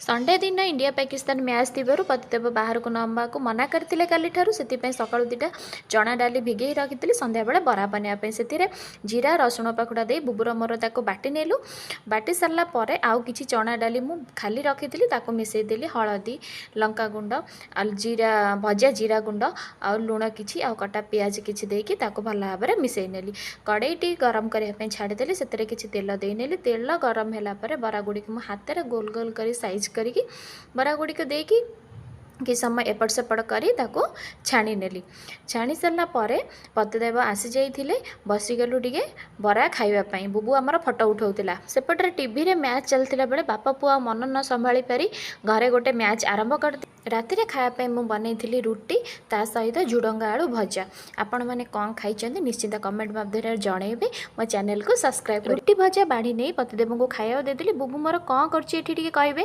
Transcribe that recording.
Sunday ଦିନ India Pakistan match ଥିବାରୁ ପତିଦେବ ବାହାରକୁ ନେବାକୁ ମନା କରିଥିଲେ କାଲିଠାରୁ। ସେଥିପାଇଁ ସକାଳୁ 2ଟା ଚଣା ଡାଲି ଭିଗେଇ ରଖିଥିଲି ସନ୍ଧ୍ୟାବେଳେ ବରା ବନେଇବା ପାଇଁ। ସେଥିରେ ଜିରା, ରସୁଣ ପାଖୁଡ଼ା ଦେଇ ବୁବୁର ମୋର ତାକୁ ବାଟି ନେଲୁ। ବାଟି ସାରିଲା ପରେ ଆଉ କିଛି ଚଣା ଡାଲି ମୁଁ ଖାଲି ରଖିଥିଲି, ତାକୁ ମିଶାଇ ଦେଲି। ହଳଦୀ, ଲଙ୍କାଗୁଣ୍ଡ ଆଉ ଜିରା, ଭଜା ଜିରା ଗୁଣ୍ଡ ଆଉ ଲୁଣ କିଛି ଆଉ କଟା ପିଆଜ କିଛି ଦେଇକି ତାକୁ ଭଲ ଭାବରେ ମିଶାଇ ନେଲି। କଡ଼େଇଟି ଗରମ କରିବା ପାଇଁ ଛାଡ଼ିଦେଲି। ସେଥିରେ କିଛି ତେଲ ଦେଇନେଲି। ତେଲ ଗରମ ହେଲା ପରେ ବରା ଗୁଡ଼ିକୁ ମୁଁ ହାତରେ ଗୋଲ ଗୋଲ କରି ସାଇଜ୍ କରିକି ବରା ଗୁଡ଼ିକୁ ଦେଇକି କିଛି ସମୟ ଏପଟ ସେପଟ କରି ତାକୁ ଛାଣି ନେଲି। ଛାଣି ସାରିଲା ପରେ ପତିଦେବ ଆସିଯାଇଥିଲେ। ବସିଗଲୁ ଟିକେ ବରା ଖାଇବା ପାଇଁ। ବୁବୁ ଆମର ଫଟୋ ଉଠାଉଥିଲା। ସେପଟରେ ଟିଭିରେ ମ୍ୟାଚ୍ ଚାଲିଥିଲା ବେଳେ ବାପା ପୁଅ ଆଉ ମନ ନ ସମ୍ଭାଳି ପାରି ଘରେ ଗୋଟେ ମ୍ୟାଚ୍ ଆରମ୍ଭ କରି। ରାତିରେ ଖାଇବା ପାଇଁ ମୁଁ ବନେଇଥିଲି ରୁଟି, ତା ସହିତ ଝୁଡ଼ଙ୍ଗ ଆଳୁ ଭଜା। ଆପଣମାନେ କ'ଣ ଖାଇଛନ୍ତି, ନିଶ୍ଚିତ କମେଣ୍ଟ ମାଧ୍ୟମରେ ଜଣେଇବେ। ମୋ ଚ୍ୟାନେଲକୁ ସବସ୍କ୍ରାଇବ୍। ରୁଟି ଭଜା ବାଢ଼ି ନେଇ ପତିଦେବଙ୍କୁ ଖାଇବାକୁ ଦେଇଦେଲି। ବୁବୁ ମୋର କ'ଣ କରୁଛି ଏଠି, ଟିକେ କହିବେ।